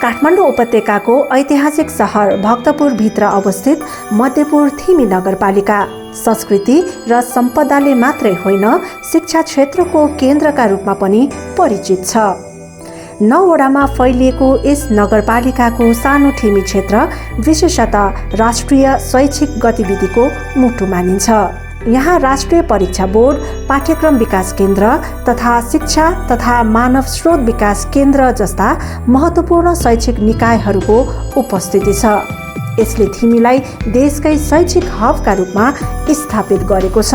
काठमाडौँ उपत्यकाको ऐतिहासिक सहर भक्तपुरभित्र अवस्थित मध्यपुर थिमी नगरपालिका संस्कृति र सम्पदाले मात्रै होइन शिक्षा क्षेत्रको केन्द्रका रूपमा पनि परिचित छ। 9 वडामा फैलिएको यस नगरपालिकाको सानो ठिमी क्षेत्र विशेषतः राष्ट्रिय शैक्षिक गतिविधिको मुटु मानिन्छ। यहाँ राष्ट्रिय परीक्षा बोर्ड, पाठ्यक्रम विकास केन्द्र तथा शिक्षा तथा मानव स्रोत विकास केन्द्र जस्ता महत्त्वपूर्ण शैक्षिक निकायहरूको उपस्थिति छ। यसले थिमीलाई देशकै शैक्षिक हबका रूपमा स्थापित गरेको छ।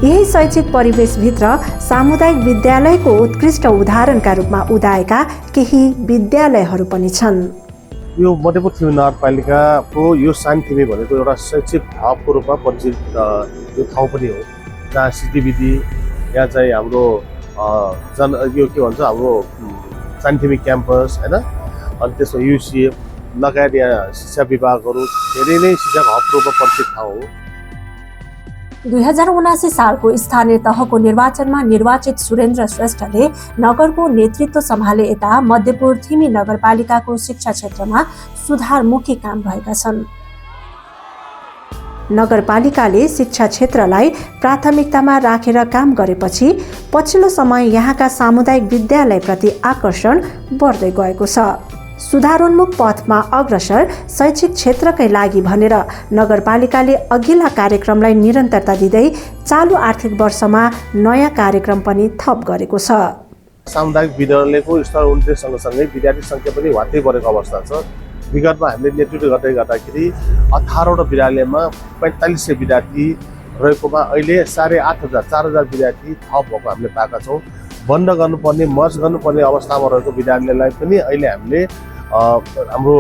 यही शैक्षिक परिवेशभित्र सामुदायिक विद्यालयको उत्कृष्ट उदाहरणका रूपमा उदाएका केही विद्यालयहरू पनि छन्। यो मध्यपुर थिमी नगरपालिकाको यो सानो थिमी भनेको एउटा शैक्षिक हबको रूपमा परिचित यो ठाउँ पनि हो, जहाँ सिटिबिटी यहाँ चाहिँ हाम्रो यो के भन्छ हाम्रो सानो थिमी क्याम्पस होइन, अनि त्यसमा युसिएफ लगायत यहाँ शिक्षा विभागहरू धेरै नै शिक्षाको हबको रूपमा परिचित ठाउँ हो। 2079 सालको स्थानीय तहको निर्वाचनमा निर्वाचित सुरेन्द्र श्रेष्ठले नगरको नेतृत्व सम्हाले यता मध्यपुर थिमी नगरपालिकाको शिक्षा क्षेत्रमा सुधारमुखी काम भएका छन्। नगरपालिकाले शिक्षा क्षेत्रलाई प्राथमिकतामा राखेर काम गरेपछि पछिल्लो समय यहाँका सामुदायिक विद्यालयप्रति आकर्षण बढ्दै गएको छ। सुधारोन्मुख पथमा अग्रसर शैक्षिक क्षेत्रकै लागि भनेर नगरपालिकाले अघिल्ला कार्यक्रमलाई निरन्तरता दिँदै चालु आर्थिक वर्षमा नयाँ कार्यक्रम पनि थप गरेको छ। सामुदायिक विद्यालयको स्तर उन्नति सँगसँगै विद्यार्थी सङ्ख्या पनि वात्तै बढेको अवस्था छ। विगतमा हामीले नेतृत्व गर्दै गर्दाखेरि 18वटा विद्यालयमा 4500 विद्यार्थी रहेकोमा अहिले 8500 4000 विद्यार्थी थप भएको हामीले पाएका छौँ। बन्द गर्नुपर्ने मर्ज गर्नुपर्ने अवस्थामा रहेको विद्यालयलाई पनि अहिले हामीले हाम्रो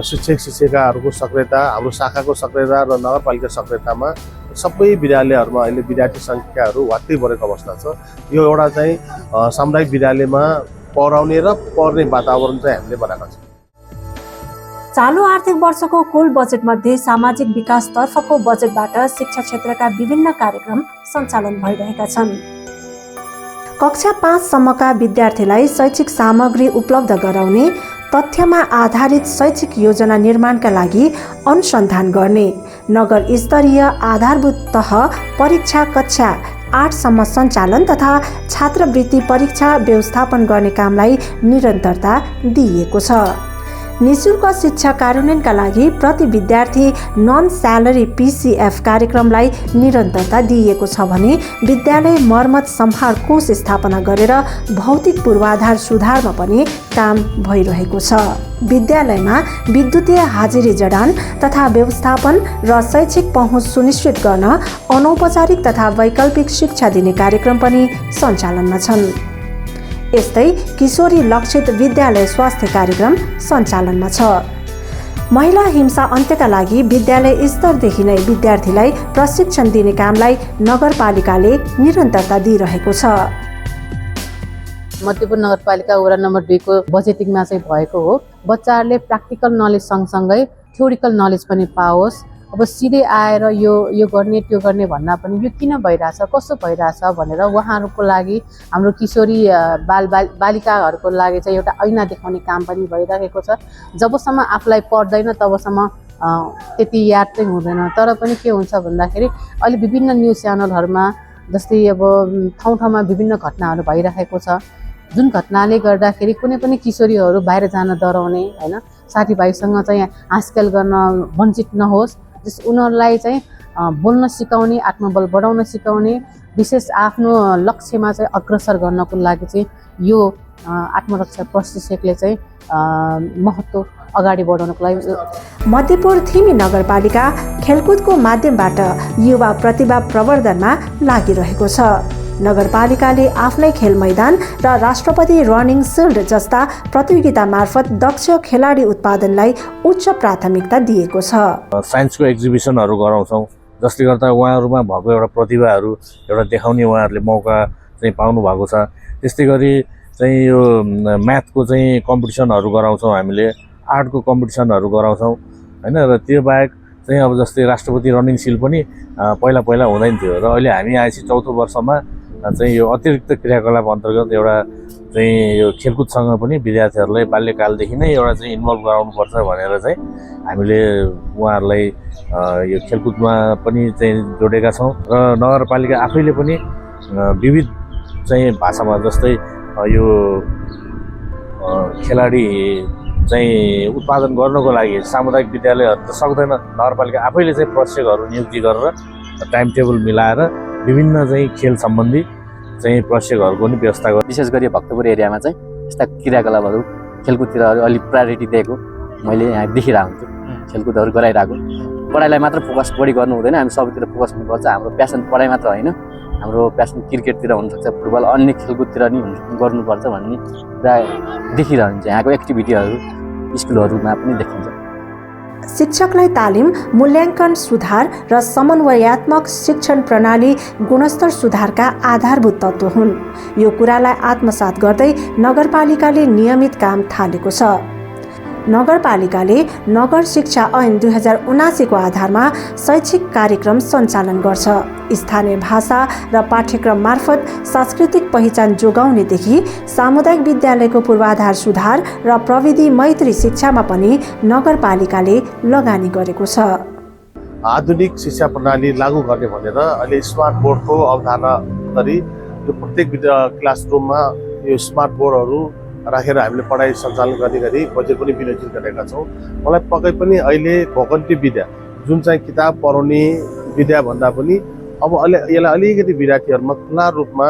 शिक्षक शिक्षिकाहरूको सक्रियता, हाम्रो शाखाको सक्रियता र नगरपालिका सक्रियतामा सबै विद्यालयहरूमा अहिले विद्यार्थी सङ्ख्याहरू वात्तै बढेको अवस्था छ। यो एउटा चाहिँ सामुदायिक विद्यालयमा पढाउने र पढ्ने वातावरण चाहिँ हामीले बनाएका छौँ। चालु आर्थिक वर्षको कुल बजेट मध्ये सामाजिक विकास तर्फको बजेटबाट शिक्षा क्षेत्रका विभिन्न कार्यक्रम सञ्चालन भइरहेका छन्। कक्षा 5 सम्मका विद्यार्थीलाई शैक्षिक सामग्री उपलब्ध गराउने, तथ्यमा आधारित शैक्षिक योजना निर्माणका लागि अनुसन्धान गर्ने, नगर स्तरीय आधारभूत तह परीक्षा कक्षा 8 सम्म सञ्चालन तथा छात्रवृत्ति परीक्षा व्यवस्थापन गर्ने कामलाई निरन्तरता दिइएको छ। निःशुल्क शिक्षा कार्यान्वयनका लागि प्रति विद्यार्थी नन स्यालेरी PCF कार्यक्रमलाई निरन्तरता दिइएको छ भने विद्यालय मर्मत सम्हार कोष स्थापना गरेर भौतिक पूर्वाधार सुधारमा पनि काम भइरहेको छ। विद्यालयमा विद्युतीय हाजिरी जडान तथा व्यवस्थापन र शैक्षिक पहुँच सुनिश्चित गर्न अनौपचारिक तथा वैकल्पिक शिक्षा दिने कार्यक्रम पनि सञ्चालनमा छन्। यस्तै किशोरी लक्षित विद्यालय स्वास्थ्य कार्यक्रम सञ्चालनमा छ। महिला हिंसा अन्त्यका लागि विद्यालय स्तरदेखि नै विद्यार्थीलाई प्रशिक्षण दिने कामलाई नगरपालिकाले निरन्तरता दिइरहेको छ। मध्यपुर नगरपालिका वडा नम्बर 2 को बजेटिङमा चाहिँ भएको हो। बच्चाहरूले प्र्याक्टिकल नलेज सँगसँगै थ्योरिकल नलेज पनि पाओस्। अब सिधै आएर यो गर्ने त्यो गर्ने भन्दा पनि यो किन भइरहेछ, कसो भइरहेछ भनेर उहाँहरूको लागि हाम्रो किशोरी बालिकाहरूको लागि चाहिँ एउटा ऐना देखाउने काम पनि भइरहेको छ। जबसम्म आफूलाई पर्दैन तबसम्म त्यति याद चाहिँ हुँदैन। तर पनि के हुन्छ भन्दाखेरि अहिले विभिन्न न्युज च्यानलहरूमा जस्तै अब ठाउँ ठाउँमा विभिन्न घटनाहरू भइरहेको छ, जुन घटनाले गर्दाखेरि कुनै पनि किशोरीहरू बाहिर जान डराउने होइन, साथीभाइसँग चाहिँ हाँसखेल गर्न वञ्चित नहोस्, जस उनीहरूलाई चाहिँ बोल्न सिकाउने, आत्मबल बढाउन सिकाउने, विशेष आफ्नो लक्ष्यमा चाहिँ अग्रसर गर्नको लागि चाहिँ यो आत्मरक्षा प्रशिक्षकले चाहिँ महत्त्व अगाडि बढाउनको लागि मध्यपुर थिमी नगरपालिका खेलकुदको माध्यमबाट युवा प्रतिभा प्रवर्धनमा लागिरहेको छ। नगरपालिकाले आफ्नै खेल मैदान र राष्ट्रपति रनिङ सिल्ड जस्ता प्रतियोगिता मार्फत दक्ष खेलाडी उत्पादनलाई उच्च प्राथमिकता दिएको छ। साइन्सको एक्जिबिसनहरू गराउँछौँ, जसले गर्दा उहाँहरूमा भएको एउटा प्रतिभाहरू एउटा देखाउने उहाँहरूले मौका चाहिँ पाउनु भएको छ। त्यस्तै गरी चाहिँ यो म्याथको चाहिँ कम्पिटिसनहरू गराउँछौँ, हामीले आर्टको कम्पिटिसनहरू गराउँछौँ होइन। र त्यो बाहेक चाहिँ अब जस्तै राष्ट्रपति रनिङ सिल्ड पनि पहिला हुँदैन थियो र अहिले हामी आएपछि 4थो वर्षमा चाहिँ यो अतिरिक्त क्रियाकलाप अन्तर्गत एउटा चाहिँ यो खेलकुदसँग पनि विद्यार्थीहरूलाई बाल्यकालदेखि नै एउटा चाहिँ इन्भल्भ गराउनुपर्छ भनेर चाहिँ हामीले उहाँहरूलाई यो खेलकुदमा पनि चाहिँ जोडेका छौँ र नगरपालिका आफैले पनि विविध चाहिँ भाषामा जस्तै यो खेलाडी चाहिँ उत्पादन गर्नको लागि सामुदायिक विद्यालयहरू त सक्दैन, नगरपालिका आफैले चाहिँ प्रशिक्षकहरू नियुक्ति गरेर टाइम टेबल मिलाएर विभिन्न चाहिँ खेल सम्बन्धी चाहिँ प्रशिक्षकहरूको पनि व्यवस्था गर्छ। विशेष गरी भक्तपुर एरियामा चाहिँ यस्ता क्रियाकलापहरू खेलकुदतिर अलिक प्रायोरिटी दिएको मैले यहाँ देखिरहेको हुन्छु। खेलकुदहरू गराइरहेको, पढाइलाई मात्र फोकस बढी गर्नु हुँदैन, हामी सबैतिर फोकस हुनुपर्छ। हाम्रो प्यासन पढाइ मात्र होइन, हाम्रो प्यासन क्रिकेटतिर हुनसक्छ, फुटबल अन्य खेलकुदतिर नि गर्नुपर्छ भन्ने कुरा देखिरहन्छ। यहाँको एक्टिभिटीहरू स्कुलहरूमा पनि देखिन्छ। शिक्षकलाई तालिम, मूल्याङ्कन सुधार र समन्वयात्मक शिक्षण प्रणाली गुणस्तर सुधारका आधारभूत तत्त्व हुन्। यो कुरालाई आत्मसात गर्दै नगरपालिकाले नियमित काम थालेको छ। नगरपालिकाले नगर शिक्षा ऐन 2079 को आधारमा शैक्षिक कार्यक्रम सञ्चालन गर्छ। स्थानीय भाषा र पाठ्यक्रम मार्फत सांस्कृतिक पहिचान जोगाउनेदेखि सामुदायिक विद्यालयको पूर्वाधार सुधार र प्रविधि मैत्री शिक्षामा पनि नगरपालिकाले लगानी गरेको छ। आधुनिक शिक्षा प्रणाली लागू गर्ने भनेर अहिले स्मार्ट बोर्डको अवधारणा गरी यो प्रत्येक क्लासरुममा यो स्मार्ट बोर्डहरू राखेर हामीले पढाइ सञ्चालन गर्ने गरी बजेट पनि विनियोजित गरेका छौँ। मलाई पक्कै पनि अहिले भोकन्ती विद्या जुन चाहिँ किताब पढाउने विद्या भन्दा पनि अब यसलाई अलिकति विद्यार्थीहरूमा खुला रूपमा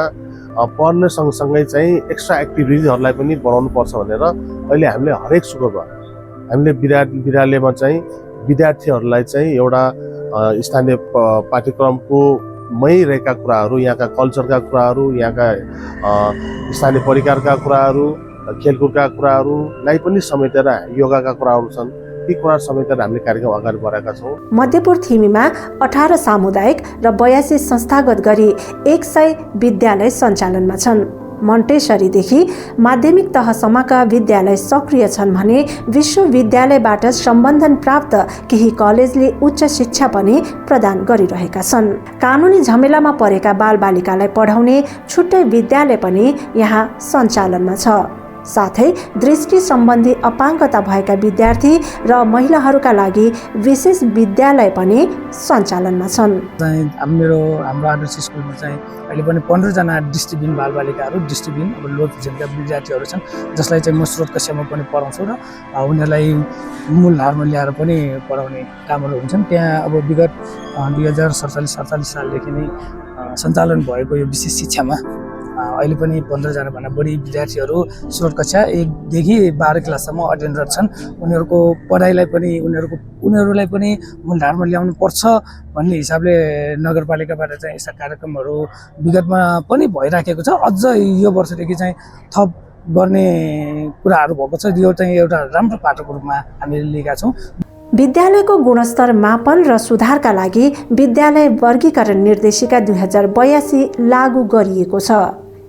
पढ्ने सँगसँगै चाहिँ एक्स्ट्रा एक्टिभिटिजहरूलाई पनि बढाउनुपर्छ भनेर अहिले हामीले हरेक शुक्रबार हामीले विद्यालयमा चाहिँ विद्यार्थीहरूलाई चाहिँ एउटा स्थानीय पाठ्यक्रमको मै रहेका कुराहरू, यहाँका कल्चरका कुराहरू, यहाँका स्थानीय परिकारका कुराहरू, खेलकुदका कुराहरूलाई पनि समेटेर योगाका कुराहरू छन्, ती कुराहरू समेटेर हामीले कार्यक्रम अगाडि बढाएका छौँ। मध्यपुर थिमीमा 18 सामुदायिक र 82 संस्थागत गरी 100 विद्यालय सञ्चालनमा छन्। मन्टेसरीदेखि माध्यमिक तहसम्मका विद्यालय सक्रिय छन् भने विश्वविद्यालयबाट सम्बन्धन प्राप्त केही कलेजले उच्च शिक्षा पनि प्रदान गरिरहेका छन्। कानुनी झमेलामा परेका बालबालिकालाई पढाउने छुट्टै विद्यालय पनि यहाँ सञ्चालनमा छ। साथै दृष्टि सम्बन्धी अपाङ्गता भएका विद्यार्थी र महिलाहरूका लागि विशेष विद्यालय पनि सञ्चालनमा छन्। हाम्रो आदर्श स्कुलमा चाहिँ अहिले पनि 15 जना दृष्टिबिन बालबालिकाहरू, दृष्टिबिन अब लो भिजनका विद्यार्थीहरू छन्, जसलाई चाहिँ म स्रोत कक्षामा पनि पढाउँछु र उनीहरूलाई मूलधारमा ल्याएर पनि पढाउने कामहरू हुन्छन्। त्यहाँ अब विगत 2047-47 सालदेखि नै सञ्चालन भएको यो विशेष शिक्षामा अहिले पनि 15 जनाभन्दा बढी विद्यार्थीहरू स्रोत कक्षा 1 देखि 12 क्लाससम्म अध्ययनरत छन्। उनीहरूको पढाइलाई पनि उनीहरूलाई पनि मूलधारमा ल्याउनु पर्छ भन्ने हिसाबले नगरपालिकाबाट चाहिँ यस्ता कार्यक्रमहरू विगतमा पनि भइराखेको छ। अझ यो वर्षदेखि चाहिँ थप गर्ने कुराहरू भएको छ। यो चाहिँ एउटा राम्रो पाटोको रूपमा हामीले लिएका छौँ। विद्यालयको गुणस्तर मापन र सुधारका लागि विद्यालय वर्गीकरण निर्देशिका 2082 लागू गरिएको छ।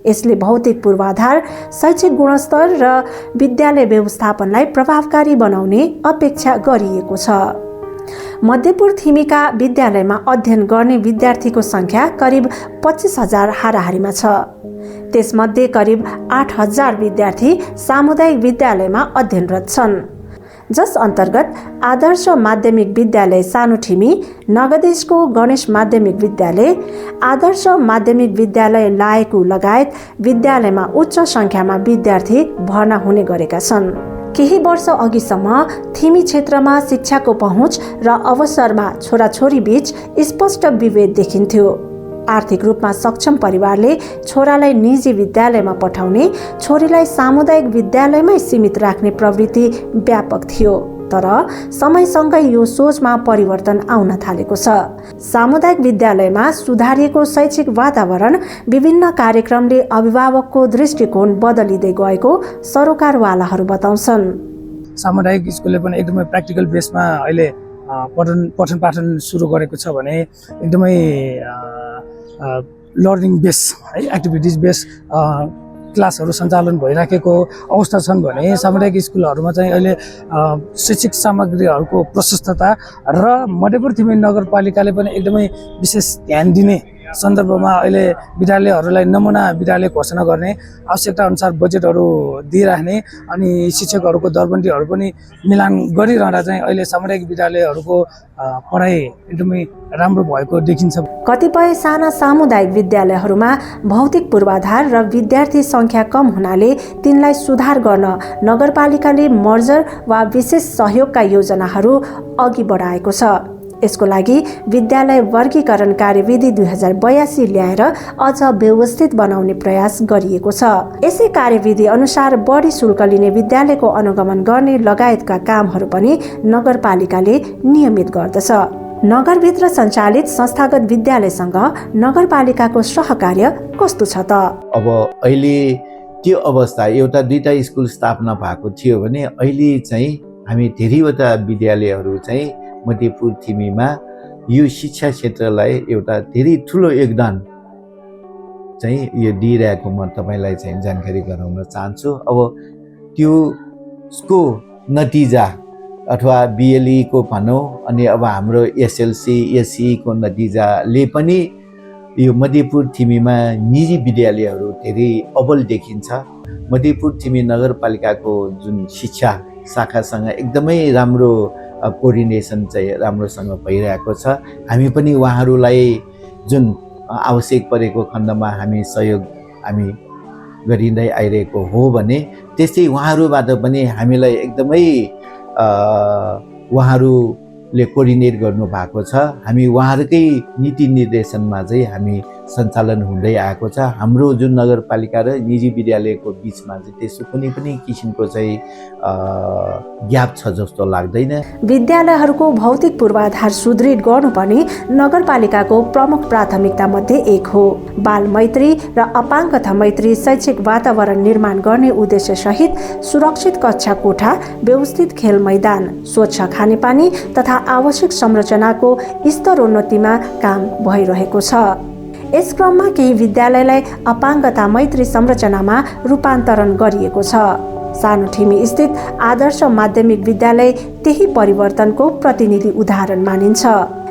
यसले भौतिक पूर्वाधार, शैक्षिक गुणस्तर र विद्यालय व्यवस्थापनलाई प्रभावकारी बनाउने अपेक्षा गरिएको छ। मध्यपुर थिमीका विद्यालयमा अध्ययन गर्ने विद्यार्थीको सङ्ख्या करिब 25,000 हाराहारीमा छ। त्यसमध्ये करिब 8,000 विद्यार्थी सामुदायिक विद्यालयमा अध्ययनरत छन्, जस अन्तर्गत आदर्श माध्यमिक विद्यालय सानो ठिमी, नगदेशको गणेश माध्यमिक विद्यालय, आदर्श माध्यमिक विद्यालय लायकु लगायत विद्यालयमा उच्च सङ्ख्यामा विद्यार्थी भर्ना हुने गरेका छन्। केही वर्ष अघिसम्म थिमी क्षेत्रमा शिक्षाको पहुँच र अवसरमा छोराछोरी बीच स्पष्ट विभेद देखिन्थ्यो। आर्थिक रूपमा सक्षम परिवारले छोरालाई निजी विद्यालयमा पठाउने, छोरीलाई सामुदायिक विद्यालयमै सीमित राख्ने प्रवृत्ति व्यापक थियो। तर समयसँगै यो सोचमा परिवर्तन आउन थालेको छ। सामुदायिक विद्यालयमा सुधारिएको शैक्षिक वातावरण, विभिन्न कार्यक्रमले अभिभावकको दृष्टिकोण बदलिँदै गएको सरोकारवालाहरू बताउँछन्। सामुदायिक स्कुलले पनि एकदमै प्र्याक्टिकल बेसमा अहिले पठन पाठन सुरु गरेको छ भने एकदमै लर्निङ बेस है, एक्टिभिटिज बेस क्लासहरू सञ्चालन भइराखेको अवस्था छन् भने सामुदायिक स्कुलहरूमा चाहिँ अहिले शैक्षिक सामग्रीहरूको प्रशस्तता र मध्यपुर थिमी नगरपालिकाले पनि एकदमै विशेष ध्यान दिने सन्दर्भमा अहिले विद्यालयहरूलाई नमुना विद्यालय घोषणा गर्ने आवश्यकता अनुसार बजेटहरू दिइराख्ने अनि शिक्षकहरूको दरबन्दीहरू पनि मिलान गरिरहँदा चाहिँ अहिले सामुदायिक विद्यालयहरूको पढाइ एकदमै राम्रो भएको देखिन्छ। कतिपय साना सामुदायिक विद्यालयहरूमा भौतिक पूर्वाधार र विद्यार्थी सङ्ख्या कम हुनाले तिनलाई सुधार गर्न नगरपालिकाले मर्जर वा विशेष सहयोगका योजनाहरू अघि बढाएको छ। यसको लागि विद्यालय वर्गीकरण कार्यविधि 2082 ल्याएर अझ व्यवस्थित बनाउने प्रयास गरिएको छ। यसै कार्यविधि अनुसार बढी शुल्क लिने विद्यालयको अनुगमन गर्ने लगायतका कामहरू पनि नगरपालिकाले नियमित गर्दछ। नगरभित्र सञ्चालित संस्थागत विद्यालयसँग नगरपालिकाको सहकार्य कस्तो छ त? अब अहिले त्यो अवस्था एउटा दुईटा स्कुल स्थापना भएको थियो भने अहिले चाहिँ हामी धेरैवटा विद्यालयहरू चाहिँ मध्यपुर थिमीमा यो शिक्षा क्षेत्रलाई एउटा धेरै ठुलो योगदान चाहिँ यो दिइरहेको म तपाईँलाई चाहिँ जानकारी गराउन चाहन्छु। अब त्यसको नतिजा अथवा बिएलई को भनौँ अनि अब हाम्रो एसएलसी एसई को नतिजाले पनि यो मध्यपुर थिमीमा निजी विद्यालयहरू धेरै अब्बल देखिन्छ। मध्यपुर थिमी नगरपालिकाको जुन शिक्षा शाखासँग एकदमै राम्रो कोअर्डिनेसन चाहिँ राम्रोसँग भइरहेको छ। हामी पनि उहाँहरूलाई जुन आवश्यक परेको खण्डमा हामी सहयोग गरिँदै आइरहेको हो भने त्यस्तै उहाँहरूबाट पनि हामीलाई एकदमै उहाँहरूले कोअर्डिनेट गर्नु भएको छ। हामी उहाँहरूकै नीति निर्देशनमा चाहिँ हामी सञ्चालन हुँदै आएको छ। हाम्रो जुन नगरपालिका र निजी विद्यालयको बिचमा चाहिँ त्यस्तो कुनै पनि किसिमको चाहिँ ग्याप छ जस्तो लाग्दैन। विद्यालयहरूको भौतिक पूर्वाधार सुदृढ गर्नुपर्ने नगरपालिकाको प्रमुख प्राथमिकता मध्ये एक हो। बाल मैत्री र अपाङ्गता मैत्री शैक्षिक वातावरण निर्माण गर्ने उद्देश्य सहित सुरक्षित कक्षा कोठा, व्यवस्थित खेल मैदान, स्वच्छ खानेपानी तथा आवश्यक संरचनाको स्तरोन्नतिमा काम भइरहेको छ। यस क्रममा केही विद्यालयलाई अपाङ्गता मैत्री संरचनामा रूपान्तरण गरिएको छ। सानो ठिमी स्थित आदर्श माध्यमिक विद्यालय त्यही परिवर्तनको प्रतिनिधि उदाहरण मानिन्छ।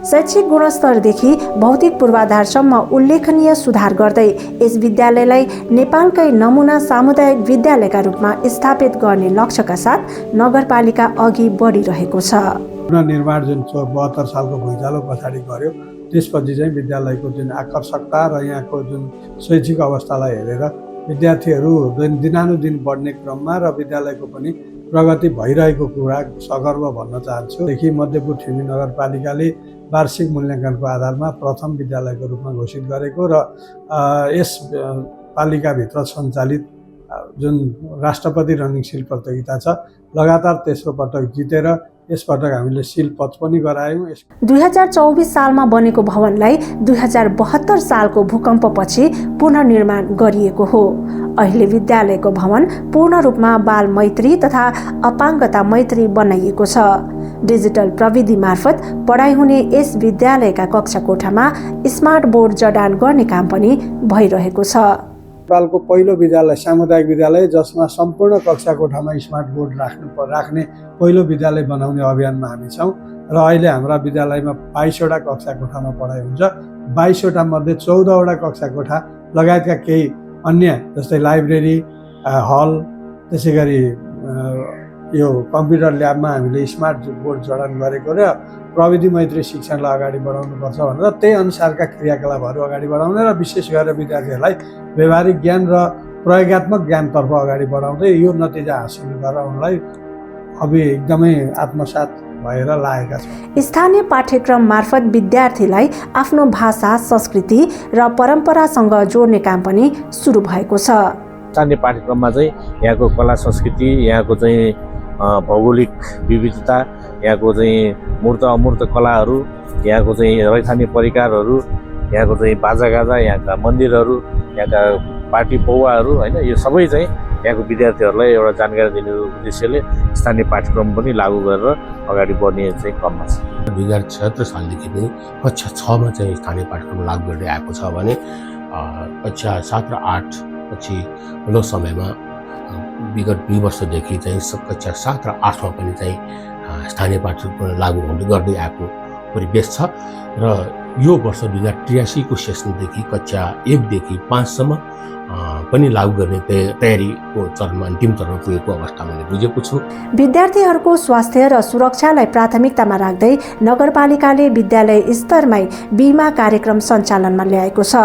शैक्षिक गुणस्तरदेखि भौतिक पूर्वाधारसम्म उल्लेखनीय सुधार गर्दै यस विद्यालयलाई नेपालकै नमुना सामुदायिक विद्यालयका रूपमा स्थापित गर्ने लक्ष्यका साथ नगरपालिका अघि बढिरहेको छ। पुनर्निर्माण जुन 72 सालको भुइँचालो पछाडि गर्यो त्यसपछि चाहिँ विद्यालयको जुन आकर्षकता र यहाँको जुन शैक्षिक अवस्थालाई हेरेर विद्यार्थीहरू दिनानुदिन बढ्ने क्रममा र विद्यालयको पनि प्रगति भइरहेको कुरा सगर्व भन्न चाहन्छु। देखि मध्यपुर थिमी नगरपालिकाले वार्षिक मूल्याङ्कनको आधारमा प्रथम विद्यालयको रूपमा घोषित गरेको र यस पालिकाभित्र सञ्चालित जुन राष्ट्रपति रनिङ सिल प्रतियोगिता छ लगातार तेस्रो पटक जितेर यसपटक हामीले सिल पच पनि गरायौँ। 2024 सालमा बनेको भवनलाई 2072 सालको भूकम्पपछि पुनर्निर्माण गरिएको हो। अहिले विद्यालयको भवन पूर्ण रूपमा बाल मैत्री तथा अपाङ्गता मैत्री बनाइएको छ। डिजिटल प्रविधि मार्फत पढाइ हुने यस विद्यालयका कक्षा कोठामा स्मार्ट बोर्ड जडान गर्ने काम पनि भइरहेको छ। नेपालको पहिलो विद्यालय सामुदायिक विद्यालय जसमा सम्पूर्ण कक्षा कोठामा स्मार्ट बोर्ड राख्ने पहिलो विद्यालय बनाउने अभियानमा हामी छौँ र अहिले हाम्रा विद्यालयमा 22वटा कक्षा कोठामा पढाइ हुन्छ। 22वटा मध्ये 14वटा कक्षा कोठा लगायतका केही अन्य जस्तै लाइब्रेरी, हल, त्यसै गरी यो कम्प्युटर ल्याबमा हामीले स्मार्ट बोर्ड जडान गरेको र प्रविधि मैत्री शिक्षणलाई अगाडि बढाउनुपर्छ भनेर त्यही अनुसारका क्रियाकलापहरू अगाडि बढाउने र विशेष गरेर विद्यार्थीहरूलाई व्यवहारिक ज्ञान र प्रयोगात्मक ज्ञानतर्फ अगाडि बढाउँदै यो नतिजा हासिल गराउनलाई अब एकदमै आत्मसात भएर लागेका छौँ। स्थानीय पाठ्यक्रम मार्फत विद्यार्थीलाई आफ्नो भाषा, संस्कृति र परम्परासँग जोड्ने काम पनि सुरु भएको छ। स्थानीय पाठ्यक्रममा चाहिँ यहाँको कला संस्कृति, यहाँको चाहिँ भौगोलिक विविधता, यहाँको चाहिँ मूर्त अमूर्त कलाहरू, यहाँको चाहिँ रैथाने परिकारहरू, यहाँको चाहिँ बाजागाजा, यहाँका मन्दिरहरू, यहाँका पार्टी पौवाहरू होइन, यो सबै चाहिँ यहाँको विद्यार्थीहरूलाई एउटा जानकारी दिने उद्देश्यले स्थानीय पाठ्यक्रम पनि लागू गरेर अगाडि बढ्ने चाहिँ क्रममा छ। 2076 सालदेखि नै कक्षा 6 मा चाहिँ स्थानीय पाठ्यक्रम लागू गर्दै आएको छ भने कक्षा 7 र 8 पछि पछिल्लो समयमा विगत 2 वर्षदेखि चाहिँ कक्षा 7 र 8 मा पनि चाहिँ स्थानीय पाठ्यक्रम लागू गर्दै आएको परिवेश छ र यो वर्ष 2083 को सेसनदेखि कक्षा 1 देखि 5 सम्म पनि लागू गर्ने तयारीको चरणमा अन्तिम चरणमा पुगेको अवस्था मैले बुझेको छु। विद्यार्थीहरूको स्वास्थ्य र सुरक्षालाई प्राथमिकतामा राख्दै नगरपालिकाले विद्यालय स्तरमै बिमा कार्यक्रम सञ्चालनमा ल्याएको छ।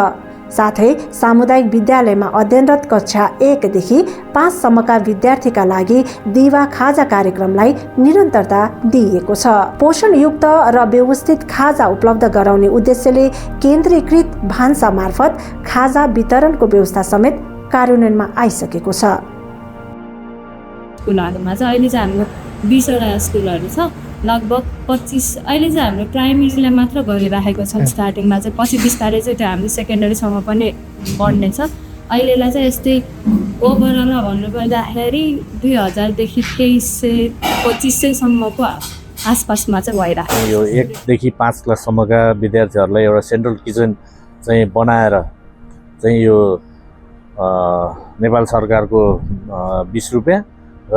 साथै सामुदायिक विद्यालयमा अध्ययनरत कक्षा 1 देखि 5 सम्मका विद्यार्थीका लागि दिवा खाजा कार्यक्रमलाई निरन्तरता दिइएको छ। पोषणयुक्त र व्यवस्थित खाजा उपलब्ध गराउने उद्देश्यले केन्द्रीकृत भान्सा मार्फत खाजा वितरणको व्यवस्था समेत कार्यान्वयनमा आइसकेको छ। स्कुलहरूमा चाहिँ अहिले चाहिँ हाम्रो 20 वटा स्कुलहरू छ, लगभग 25 अहिले चाहिँ हाम्रो प्राइमेरीलाई मात्र गरिराखेको छ स्टार्टिङमा चाहिँ, पछि बिस्तारै चाहिँ त्यो हाम्रो सेकेन्डरीसम्म पनि बढ्नेछ। अहिलेलाई चाहिँ यस्तै ओभरअल भन्नुपर्दाखेरि 2000 देखि 2300-2500 सम्मको आसपासमा चाहिँ भइरहेको यो 1 देखि 5 क्लाससम्मका विद्यार्थीहरूलाई एउटा सेन्ट्रल किचन चाहिँ बनाएर चाहिँ यो नेपाल सरकारको 20 रुपियाँ र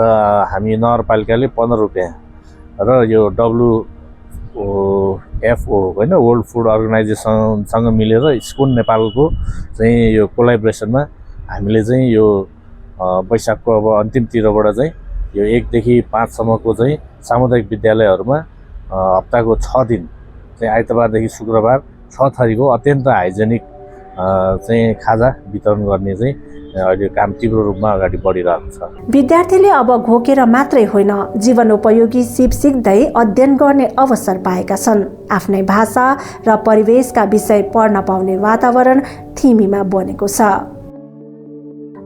हामी नगरपालिकाले 15 रुपियाँ र यो WFO होइन वर्ल्ड फुड अर्गनाइजेसनसँग मिलेर स्कुल नेपालको चाहिँ यो कोलाबोरेसनमा हामीले चाहिँ यो वैशाखको अब अन्तिमतिरबाट चाहिँ यो 1 देखि 5 सम्मको चाहिँ सामुदायिक विद्यालयहरूमा हप्ताको 6 दिन चाहिँ आइतबारदेखि शुक्रबार 6 थरीको अत्यन्त हाइजेनिक चाहिँ खाजा वितरण गर्ने चाहिँ अहिले काम तीव्र रूपमा अगाडि बढिरहेको छ। विद्यार्थीले अब घोकेर मात्रै होइन, जीवनोपयोगी सिप सिक्दै अध्ययन गर्ने अवसर पाएका छन्। आफ्नै भाषा र परिवेशका विषय पढ्न पाउने वातावरण थिमीमा बनेको छ।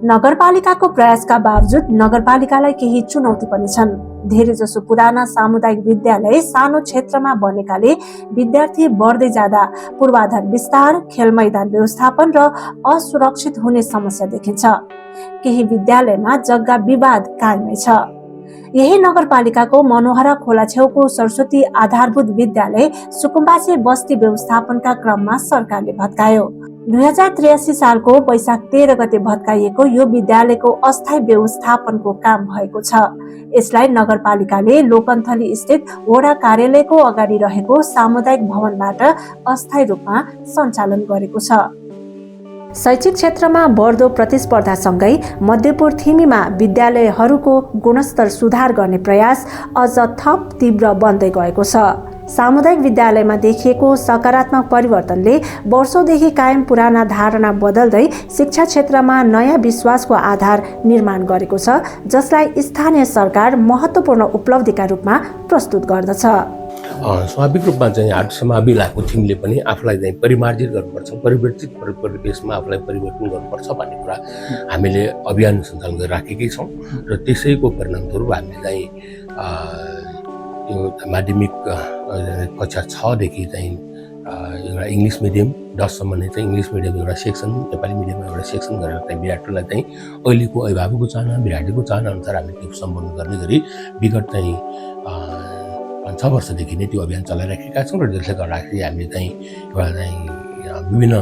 नगरपालिकाको प्रयासका बावजुद नगरपालिकालाई केही चुनौती पनि छन्। धेरैजसो पुराना सामुदायिक विद्यालय सानो क्षेत्रमा बनेकाले विद्यार्थी बढ्दै जाँदा पूर्वाधार विस्तार, खेल मैदान व्यवस्थापन र असुरक्षित हुने समस्या देखिन्छ। केही विद्यालयमा जग्गा विवाद कायमै छ। यही नगरपालिकाको मनोहरा खोला छेउको सरस्वती आधारभूत विद्यालय सुकुम्बासी बस्ती व्यवस्थापनका क्रममा सरकारले भत्कायो। 2083 सालको वैशाख 13 गते भत्काइएको यो विद्यालयको अस्थायी व्यवस्थापनको काम भएको छ। यसलाई नगरपालिकाले लोकन्थली स्थित वडा कार्यालयको अगाडि रहेको सामुदायिक भवनबाट अस्थायी रूपमा सञ्चालन गरेको छ। शैक्षिक क्षेत्रमा बढ्दो प्रतिस्पर्धासँगै मध्यपुर थिमीमा विद्यालयहरूको गुणस्तर सुधार गर्ने प्रयास अझ थप तीव्र बन्दै गएको छ। सामुदायिक विद्यालयमा देखिएको सकारात्मक परिवर्तनले वर्षौंदेखि कायम पुराना धारणा बदल्दै शिक्षा क्षेत्रमा नयाँ विश्वासको आधार निर्माण गरेको छ, जसलाई स्थानीय सरकार महत्त्वपूर्ण उपलब्धिका रूपमा प्रस्तुत गर्दछ। स्वाभाविक रूपमा चाहिँ आर्ट समावेश भएको थिमले पनि आफूलाई चाहिँ परिमार्जित गर्नुपर्छ, परिवर्तित परिवेशमा आफूलाई परिवर्तन गर्नुपर्छ भन्ने कुरा हामीले अभियान सञ्चालन गरिराखेकै छौँ र त्यसैको परिणामस्वरूप हामीले चाहिँ यो माध्यमिक कक्षा 6 देखि चाहिँ एउटा इङ्ग्लिस मिडियम 10 सम्म नै चाहिँ इङ्ग्लिस मिडियम एउटा सेक्सन, नेपाली मिडियममा एउटा सेक्सन गरेर चाहिँ विद्यार्थीलाई चाहिँ अहिलेको अभिभावकको चाहना, विद्यार्थीको चाहना अनुसार हामीले त्यो सम्बोधन गर्ने गरी विगत चाहिँ 5-6 वर्षदेखि नै त्यो अभियान चलाइराखेका छौँ र जसले गर्दाखेरि हामीले चाहिँ एउटा चाहिँ विभिन्न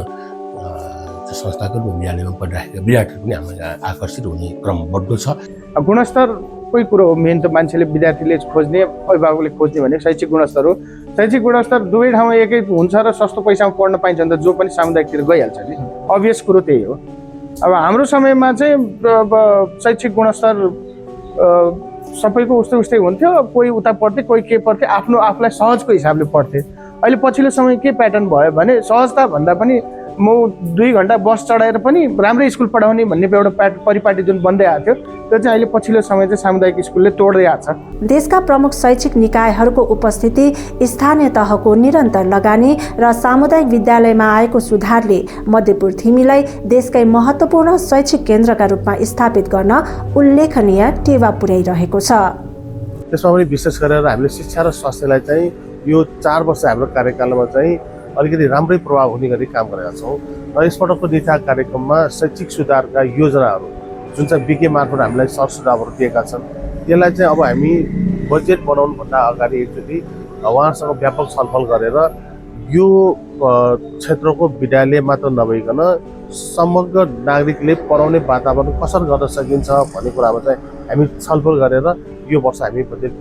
संस्थागत विद्यालयमा पढिराखेका विद्यार्थीहरू पनि हामीलाई आकर्षित हुने क्रम बढ्दो छ। गुणस्तरकै कुरो हो मेन त, मान्छेले विद्यार्थीले खोज्ने, अभिभावकले खोज्ने भने शैक्षिक गुणस्तर हो। शैक्षिक गुणस्तर दुवै ठाउँमा एकै हुन्छ र सस्तो पैसामा पढ्न पाइन्छ भने त जो पनि सामुदायिकतिर गइहाल्छ नि, अभियस कुरो त्यही हो। अब हाम्रो समयमा चाहिँ शैक्षिक गुणस्तर सबैको उस्तै हुन्थ्यो, कोही उता पढ्थे, कोही के पढ्थे, आफूलाई सहजको हिसाबले पढ्थे। अहिले पछिल्लो समय के प्याटर्न भयो भने सहजता भन्दा पनि म 2 घण्टा बस चढाएर पनि राम्रै स्कुल पढाउने भन्ने एउटा परिपाटी जुन बन्दै आएको थियो, त्यो चाहिँ अहिले पछिल्लो समय चाहिँ सामुदायिक स्कुलले तोड्दै आएको छ। देशका प्रमुख शैक्षिक निकायहरूको उपस्थिति, स्थानीय तहको निरन्तर लगानी र सामुदायिक विद्यालयमा आएको सुधारले मध्यपुर थिमीलाई देशकै महत्त्वपूर्ण शैक्षिक केन्द्रका रूपमा स्थापित गर्न उल्लेखनीय टेवा पुर्याइरहेको छ। त्यसमा पनि विशेष गरेर हामीले शिक्षा र स्वास्थ्यलाई चाहिँ यो 4 वर्ष हाम्रो कार्यकालमा चाहिँ अलिकति राम्रै प्रभाव हुने गरी काम गरेका छौँ र यसपटकको नीति कार्यक्रममा शैक्षिक सुधारका योजनाहरू जुन चाहिँ विके मार्फत हामीलाई सरसुझावहरू दिएका छन्, त्यसलाई चाहिँ अब हामी बजेट बनाउनुभन्दा अगाडि एकचोटि उहाँसँग व्यापक छलफल गरेर यो क्षेत्रको विद्यालय मात्र नभइकन समग्र नागरिकले पढाउने वातावरण कसरी गर्न सकिन्छ भन्ने कुरामा चाहिँ हामी छलफल गरेर यो वर्ष हामी बजेट